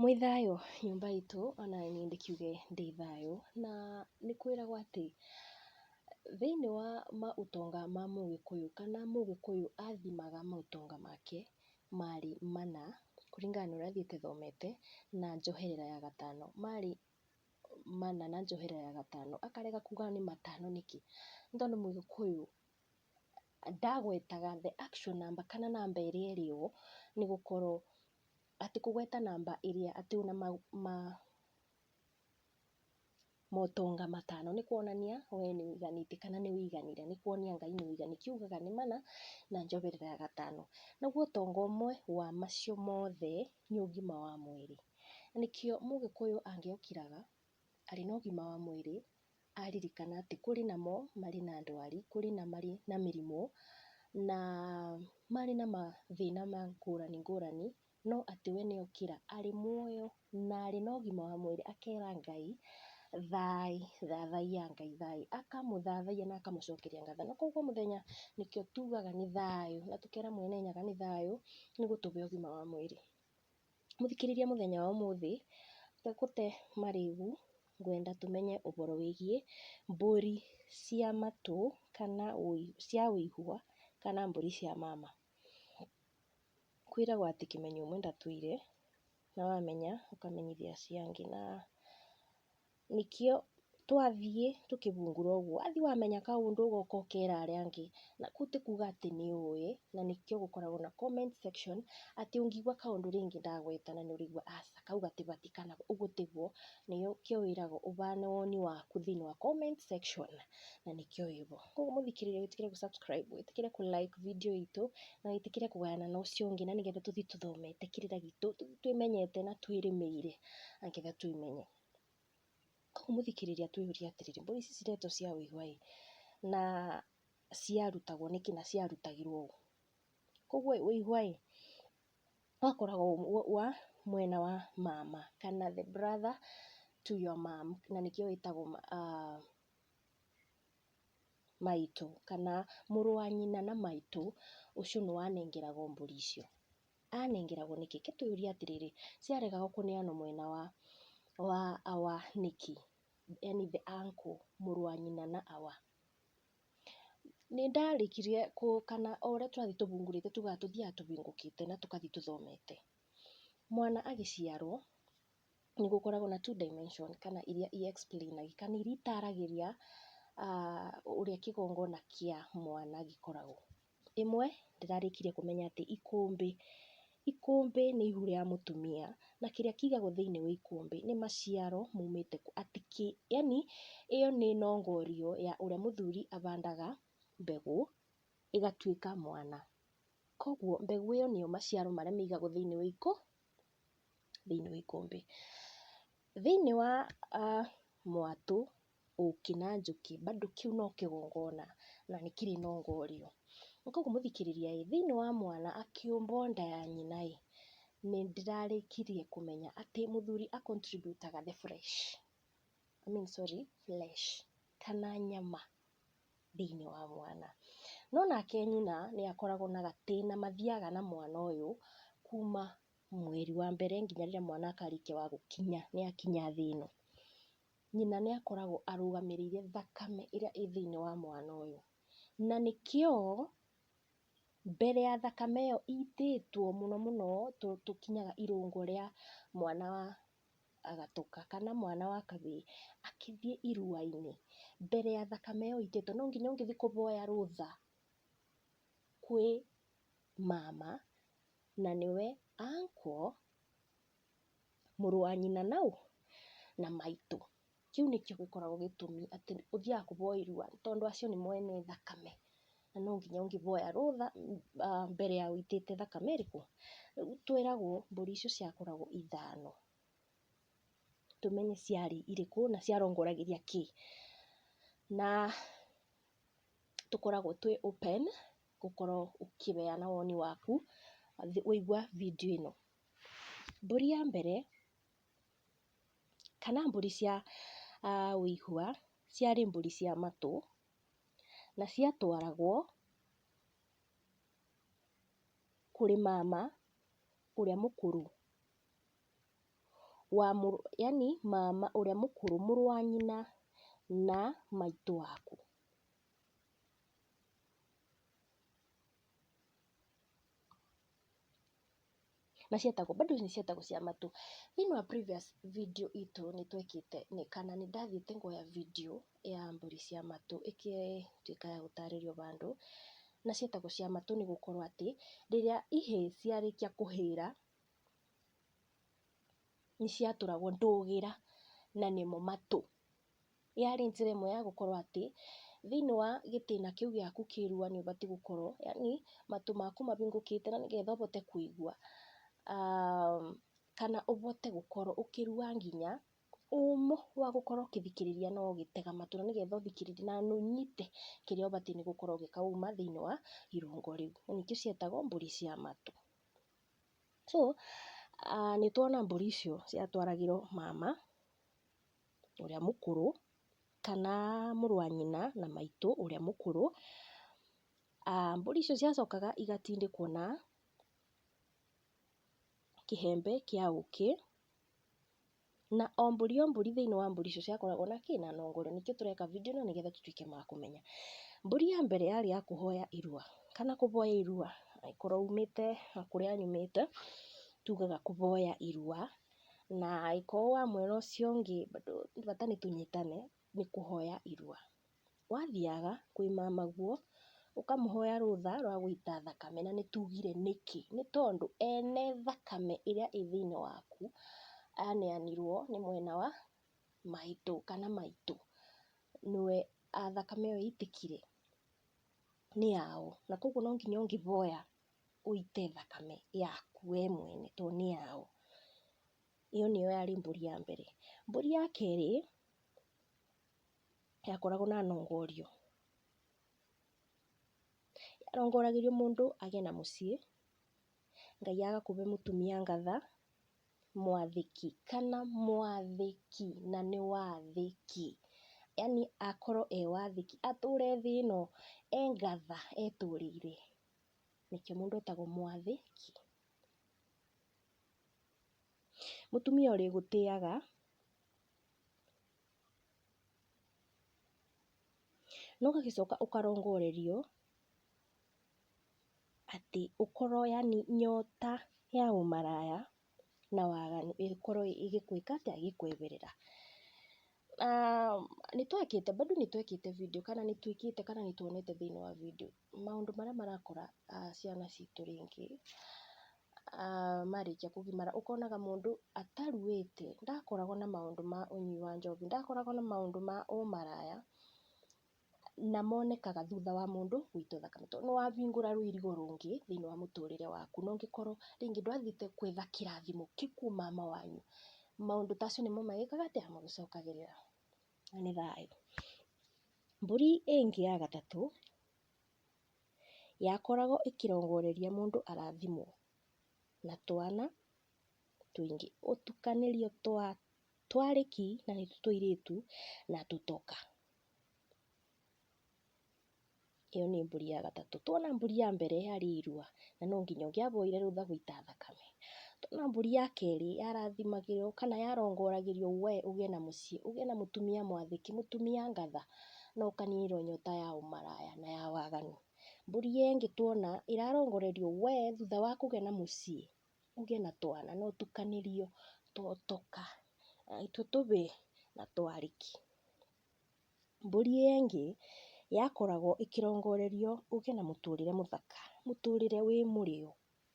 Mwĩ thayũ nyũmba itũ, onaniĩ ndĩkiuge ndĩ thayũ, na nĩ kwĩragwo atĩ, thĩinĩ wa maũtonga ma mũgĩkũyũ, kana mũgĩkũyũ athimaga maũtonga make, marĩ mana, kũringana na ũrĩa thiĩte thomete, na njoherera ya gatano, marĩ mana na njoherera ya gatano, akarega kuga nĩ matano nĩkĩ? Nĩ tondũ mũgĩkũyũ ndagwetaga the actual number kana namba ĩrĩa ĩrĩo, nĩgũkorwo atĩ kũgweta namba ĩrĩa atĩ wĩna motonga matano nĩ kuonania we nĩ wĩiganĩtie kana nĩ wĩiganĩire, nĩ kuonia Ngai nĩ wĩiganĩire, nĩkĩo ugaga nĩ mana na njoherera ya gatano. Naguo ũtonga ũmwe wa macio mothe nĩ ũgima wa mwĩrĩ. Nĩkĩo mũgĩkũyũ angĩokĩraga arĩ na ũgima wa mwĩrĩ, aririkana atĩ kũrĩ namo marĩ na ndwari, kũrĩ na marĩ na mĩrimũ, na marĩ na mathĩna ma ngũrani ngũrani, no atĩ we nĩokĩra arĩ muoyo na arĩ na ũgima wa mwĩrĩ, akera Ngai thaai, thathaiya Ngai thaai, akamũthathaiya na akamũcokeria ngatho. Na koguo mũthenya nĩkĩo tugaga nĩ thayũ, na tũkera mwene Nyaga nĩ thayũ, nĩ gũtũhe ũgima wa mwĩrĩ. Mũthikĩrĩria mũthenya wa ũmũthĩ, itegũte marĩgu, ngwenda tũmenye ũhoro wĩgiĩ mbũri cia matũ kana cia wĩigua kana mbũri cia mama. Kwĩragwo atĩ kĩmenyo ũmwe ndatũire, na wamenya ũkamenyithia acio angĩ na nĩkĩo twathiĩ tũkĩbungura ũguo, wathiĩ wamenya kaũndũ ũgoka ũkera arĩa angĩ, na kũu ti kuga atĩ nĩ ũĩ, na nĩkĩo gũkoragwo na comment section, atĩ ũngĩigua kaũndũ rĩngĩ ndagweta na nĩ ũraigua aca kau gatibatiĩ kana ũguo tiguo, nĩkĩo wĩragwo ũbane woni waku thĩinĩ wa comment section, na nĩkĩo ĩho. Koguo mũthikĩrĩria wĩtĩkĩre gũ subscribe, wĩtĩkĩre kũ like video itũ, na wĩtĩkĩre kũgayana na ũcio ũngĩ na nĩgetha tũthiĩ tũthomete kĩrĩra gitũ, tũthiĩ twĩmenyete na twĩrĩmĩire na nĩgetha twĩmenye. Koguo mũthikĩrĩria twĩyũrie atĩrĩrĩ, mbũri ici ciretwo cia wĩigua ĩ, na ciarutagwo nĩkĩ na ciarutagĩrwo ũ? Koguo wĩigua ĩ, wakoragwo wa mwena wa mama kana the brother to your mom, na nĩkĩo wĩtagwo maitũ kana mũrũ wa nyina na maitũ, ũcio nĩwe wanengeragwo mbũri icio. Anengeragwo nĩkĩ? Reke twĩyũrie atĩrĩrĩ, ciaregagwo kũneanwo mwena wa awa nĩkĩ? Yaani the uncle, mũrũ wa nyina na awa. Nĩ ndarĩkirie kana o ũrĩa tũrathiĩ tũbungurĩte tugaga tũthiaga tũbingũkĩte na tũgathiĩ tũthomete. Mwana agĩciarwo nĩ gũkoragwo na two dimension kana iria i explain kana iria itaragĩria ũrĩa kĩgongona kĩa mwana gĩkoragwo. Ĩmwe ndĩrarĩkirie kũmenya atĩ ikũmbĩ, ikũmbĩ nĩ ihu rĩa mũtumia na kĩrĩa kĩigagwo thĩinĩ wa ikũmbĩ nĩ maciaro maumĩte atĩ yaani ĩyo nĩ nongorio ya ũrĩa mũthuri abandaga mbegũ ĩgatuĩka mwana. Koguo mbegũ ĩyo nĩyo maciaro marĩa maigagwo thĩinĩ wa thĩinĩ wa ikũmbĩ. Thĩinĩ wa mwatũ, ũkĩ na njũkĩ bado kĩu no kĩgongona na nĩ kĩrĩ nongorio. Koguo mũthikĩrĩria ĩ, thĩinĩ wa mwana akĩũmbwo nda ya nyina ĩ, nĩ ndĩrarĩkirie kũmenya atĩ mũthuri a contribute aga the flesh, I mean sorry flesh kana nyama thĩinĩ wa mwana. No nake nyina nĩ akoragwo na gatĩna mathiaga na mwana ũyũ kuma mweri wa mbere nginya rĩrĩa mwana akarĩkia wa gũkinya, nĩ akinya thĩ ĩno. Nyina nĩ akoragwo arũgamĩrĩire thakame ĩrĩa ĩ thĩinĩ wa mwana ũyũ. Na nĩkĩo mbere ya thakame ĩyo itĩtwo mũno mũno tũkinyaga irũngo rĩa mwana wa agatoka kana mwana wa kabĩĩ akĩthiĩ irua-inĩ, mbere ya thakame ĩyo itĩtwo no nginya ũngĩthiĩ kũboya rũtha kwĩ mama na nĩwe uncle, mũrũ wa nyina naũ na maitũ. Kĩu nĩkĩo gĩkoragwo gĩtũmi atĩ ũthiaga kũboya irua tondũ acio nĩ mwene thakame na no nginya ũngĩboya rũtha mbere ya ũitĩte thakame ĩrĩkũ? Rĩu twĩragwo mbũri icio ciakoragwo ithano, tũmenye ciarĩ irĩkũ na ciarongoragĩria kĩ. Na tũkoragwo twĩ open gũkorwo ũkĩheana woni waku waigua video ĩno. Mbũri ya mbere kana mbũri cia wĩigua ciarĩ mbũri cia matũ na ciatwaragwo kũrĩ mama ũrĩa mũkũrũ. wa mũrũ yaani mama ũrĩa mũkũrũ mũrũ wa nyina na maitũ waku. Na cietagwo bado nĩ cietagwo cia matũ. Thĩinĩ wa previous video itũ nĩ twekĩte kana nĩ ndathiĩte ngoya video ya mbũri cia matũ ĩgĩtuĩka ya gũtarĩrio handũ, na ciĩtagwo cia matũ nĩ gũkorwo atĩ, rĩrĩa ihĩĩ ciarĩkia kũhĩra, nĩ ciatũragwo ndũgĩra na nĩmo matũ. Yarĩ njĩra ĩmwe ya gũkorwo atĩ, thĩinĩ wa gĩtĩna kĩu gĩaku kĩrua nĩ ũbatiĩ gũkorwo yaani matũ maku mahingũkĩte na nĩgetha ũhote kũigua kana ũhote gũkorwo ũkĩrua nginya ũmũ wa gũkorwo ũkĩthikĩrĩria na ũgĩtega matũ na nĩgetha ũthikĩrĩrie na ũnyite kĩrĩa ũbatiĩ nĩ gũkorwo ũgĩka wauma thĩinĩ wa irũngo rĩu, na nĩkĩo cietagwo mbũri cia matũ. So nĩ tuona mbũri icio ciatwaragĩrwo mama ũrĩa mũkũrũ kana mũrũ wa nyina na maitũ ũrĩa mũkũrũ. Mbũri icio ciacokaga igatindĩkwo na kĩhembe kĩa ũkĩ, na o mbũri o mbũri thĩinĩ wa mbũri icio ciakoragwo na kĩ? Na nongoro. Nĩkĩo tũreka video ĩno nĩgetha tũtuĩke a kũmenya. Mbũri ya mbere yarĩ ya kũhoya irua kana kũhoya irua, angĩkorwo umĩte na kũrĩa nyumĩte, tugaga kũhoya irua, na angĩkorwo wa mwena ũcio ũngĩ bado bata nĩ tũnyitane, nĩ kũhoya irua. Wathiaga kwĩ mamaguo, ũkamũhoya rũtha rwa gũita thakame na nĩ tugire nĩkĩ, nĩ tondũ ene thakame ĩrĩa ĩ thĩinĩ waku, aneanirwo nĩ mwena wa maitũ kana maitũ, nĩwe thakame ĩyo ĩitĩkire nĩ yao, na koguo no nginya ũngĩhoya ũite thakame yaku we mwene tondũ nĩ yao. Ĩyo nĩyo yarĩ mbũri ya mbere. Mbũri ya kerĩ, yakoragwo na nongorio. Yarongoragĩrio mũndũ agĩe na mũciĩ, Ngai agakũhe mũtumia ngatha, mwathĩki kana mwathĩki na nĩ wathĩki, yaani akorwo e wathĩki, atũre thĩ ĩno e ngatha etũrĩire, nĩkĩo mũndũ etagwo mwathĩki. Mũtumia ũrĩgũtĩaga na ũgagĩcoka ũkarongorerio atĩ ũkorwo yaani nyota ya ũmaraya na waganu ĩkorwo ĩgĩgwĩka atĩa, ĩgĩkweherera. Nĩ twekĩte bado nĩ twekĩte video kana nĩ twĩkĩte kana nĩ tuonete thĩinĩ wa video maũndũ marĩa marakora ciana citũ rĩngĩ marĩkia kũgimara, ũkonaga mũndũ ataruĩte, ndakoragwo na maũndũ ma ũnyui wa njobi, ndakoragwo na maũndũ ma ũmaraya, na monekaga thutha wa mũndũ gũitwo thakame, tondũ nĩ wahingũra rũirigo rũngĩ thĩinĩ wa mũtũrĩre waku, na ũngĩkorwo rĩngĩ ndwathiĩte gwetha kĩrathimo kĩu kwĩ mama wanyu, maũndũ ta acio nĩmo magĩkaga atĩa, magũcokagĩrĩra, na nĩ thayũ. Mbũri ĩngĩ ya gatatũ, yakoragwo ĩkĩrongoreria mũndũ arathimwo na twana tũingĩ, ũtukanĩrio twa twarĩki na nĩtuo tũirĩtu na tũtoka. Ĩyo nĩ mbũri ya gatatũ. Tuona mbũri ya mbere yarĩ irua na no nginya ũngĩahoire rũtha gũita thakame. Tuona mbũri ya kerĩ yarathimagĩrwo kana yarongoragĩrio we ũgĩe na mũciĩ, ũgĩe na mũtumia mwathĩki, mũtumia ngatha na ũkaninĩrwo nyota ya ũmaraya na ya waganu. Mbũri ĩyo ĩngĩ tuona ĩrarongorerio we thutha wa kũgĩa na mũciĩ, ũgĩe na twana na ũtukanĩrio tũtoka, nĩtuo tũhĩĩ na twarĩki. Mbũri ĩyo ĩngĩ yakoragwo ĩkĩrongorerio ũgĩe na mũtũrĩre mũthaka, mũtũrĩre wĩ mũrĩo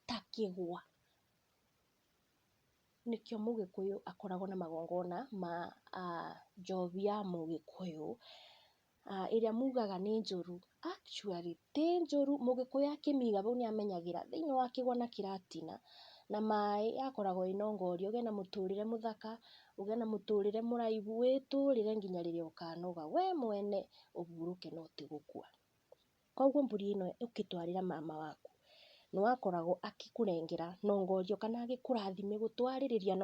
ta kĩgwa. Nĩkĩo mũgĩkũyũ akoragwo na magongona ma njobi ya mũgĩkũyũ, ĩrĩa mugaga nĩ njũru, actually ti njũru, mũgĩkũyũ akĩmĩiga hau nĩ amenyagĩra thĩinĩ wa kĩgwa na kĩratina na maĩ yakoragwo ĩ nongorio ũgĩe na mũtũrĩre mũthaka, ũgĩe na mũtũrĩre mũraihu, wĩtũrĩre nginya rĩrĩa ũkanoga we mwene ũhurũke no ti gũkua. Koguo mbũri ĩno ũkĩtwarĩra mama waku, nĩ wakoragwo akĩkũnengera nongorio kana agĩkũrathima gũtwarĩrĩria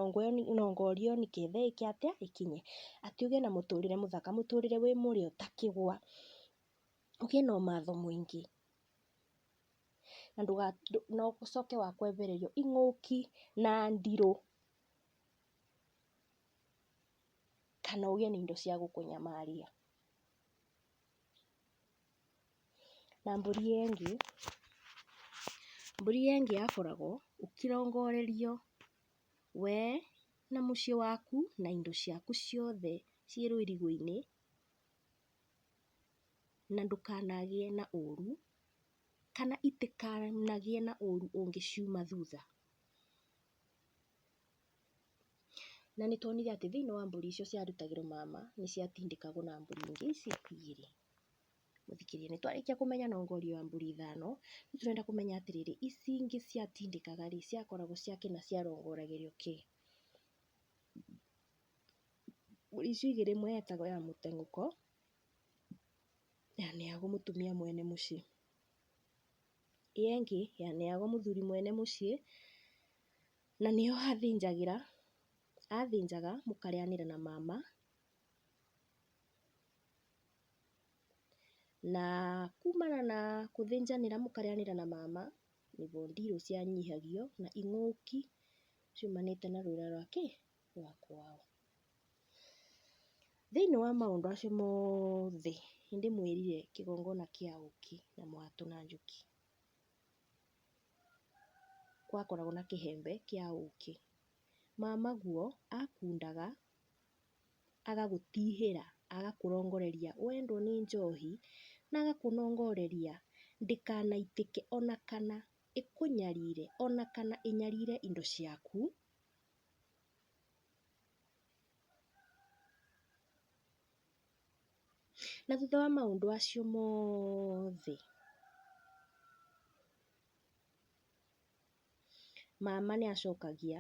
nongorio nĩgetha ĩke atĩa, ĩkinye. Atĩ ũgĩe na mũtũrĩre mũthaka, mũtũrĩre wĩ mũrĩo ta kĩgwa, ũgĩe na ũmatho mũingĩ na ũcoke wa kwehererio ing'ũki na ndirũ. kana ũgĩe na indo cia gũkũnyamaria. Na mbũri ĩyo ĩngĩ, mbũri ĩyo ĩngĩ yaboragwo ũkĩrongorerio we na mũciĩ waku na indo ciaku ciothe ciĩ rwĩrigo-inĩ, na ndũkanagĩe na ũru, kana itikanagĩe na ũru ũngĩciuma thutha. Na nĩ tuonire atĩ thĩinĩ wa mbũri icio ciarutagĩrwo mama, nĩ ciatindĩkagwo na mbũri ingĩ ici igĩrĩ. Mũthikĩrĩria, nĩ twarĩkia kũmenya nongorio ya mbũri ithano, rĩu tũrenda kũmenya atĩrĩrĩ, ici ingĩ ciatindĩkaga rĩ, ciakoragwo ciakĩ na ciarongoragĩrio kĩ? Mbũri icio igĩrĩ ĩmwe yetagwo ya mũteng'ũko, yaneagwo mũtumia mwene mũciĩ. Ĩyo ĩngĩ yaneagwo mũthuri mwene mũciĩ, na nĩo athĩnjagĩra, athĩnjaga mũkarĩanĩra na mama, na kumana na gũthĩnjanĩra mũkarĩanĩra na mama, nĩguo ndirũ cianyihagio na ing'ũki ciumanĩte na rũra rwa kĩ? Rwa kwao. Thĩinĩ wa maũndũ acio mothe, nĩndĩmwĩrire kĩgongona kĩa ũkĩ na mwatũ na njũkĩ. Gwakoragwo na kĩhembe kĩa ũkĩ. Mama guo akundaga, agagũtihĩra, agakũrongoreria wendwo nĩ njohi, na agakũnongoreria ndĩkanaitĩke ona kana ĩkũnyarire ona kana ĩnyarire indo ciaku. Na thutha wa maũndũ acio mothe, mama nĩ acokagia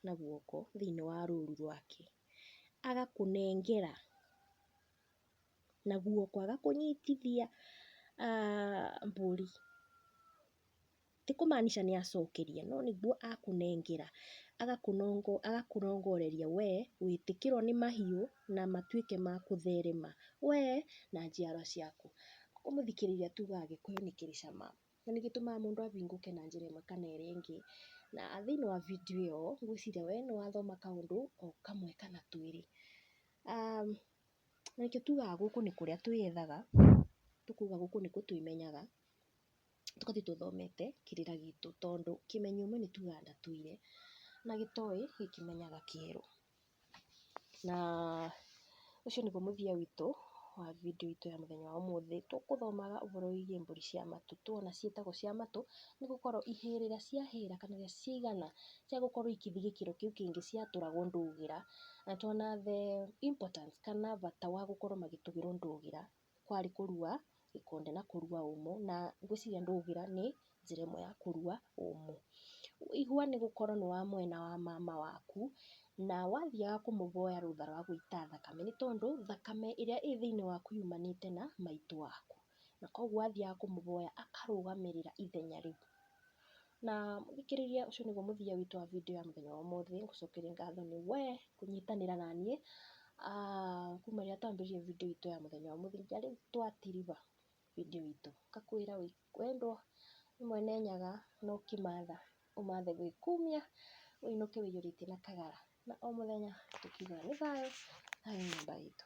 na guoko thĩinĩ wa rũru rwake, agakũnengera na guoko, agakũnyitithia mbũri. Ti kũmaanica nĩ acokeria, no nĩguo akũnengera, agakũrongoreria we gwĩtĩkĩrwo nĩ mahiũ na matuĩke ma kũtherema, we na njiarwa ciaku. Ũkũmũthikĩrĩria tugaga Gĩkũyũ nĩ kĩrĩ cama, na nĩ gĩtũmaga mũndũ ahingũke na njĩra ĩmwe kana ĩrĩa ĩngĩ. Na thĩinĩ wa video ĩyo, ngwĩciria we nĩ wathoma kaũndũ o kamwe kana twĩrĩ. Na nĩkĩo tugaga gũkũ nĩ kũrĩa twĩyethaga, tũkauga gũkũ nĩkuo twĩmenyaga, tũgathiĩ tũthomete kĩrĩra gitũ, tondũ kĩmenyi ũmwe nĩ tugaga ndatũire, na gĩtoĩ gĩkĩmenyaga kĩerũ. Na ũcio nĩguo mũthia witũ wa video itũ ya mũthenya wa ũmũthĩ, tũkũthomaga ũhoro wĩgiĩ mbũri cia matũ, tuona ciĩtagwo cia matũ nĩ gũkorwo ihĩrĩra ciahĩra kana rĩrĩa ciaigana cia gũkorwo ikĩthiĩ gĩkĩro kĩu kĩngĩ ciatũragwo ndũgĩra, na tuona the importance kana bata wa gũkorwo magĩtũgĩrwo ndũgĩra, kwarĩ kũrua gĩkonde na kũrua ũmũ, na ngwĩciria ndũgĩra nĩ njĩra ĩmwe ya kũrua ũmũ. Igua nĩ gũkorwo nĩ wa mwena wa mama waku, na wathiaga kũmũboya rũtha rwa gũita thakame, nĩ tondũ thakame ĩrĩa ĩ thĩinĩ waku yumanĩte na maitũ waku, na koguo wathiaga kũmũboya akarũgamĩrĩra ithenya rĩu. Na mũthikĩrĩria ũcio nĩguo mũthia witũ wa video ya mũthenya wa ũmũthĩ, ngũcokerie ngatho nĩ we kũnyitanĩra naniĩ kuma rĩrĩa twambĩrĩirie video itũ ya mũthenya wa ũmũthĩ nginya rĩu twatiriba video itũ. Ngakwĩra wendwo nĩ Mwene Nyaga na ũkĩmatha ũmathe gwĩkumia ũinũke wĩiyũrĩtie na kagara. Na o mũthenya tũkiugaga nĩ thayũ, thayũ nyũmba itũ.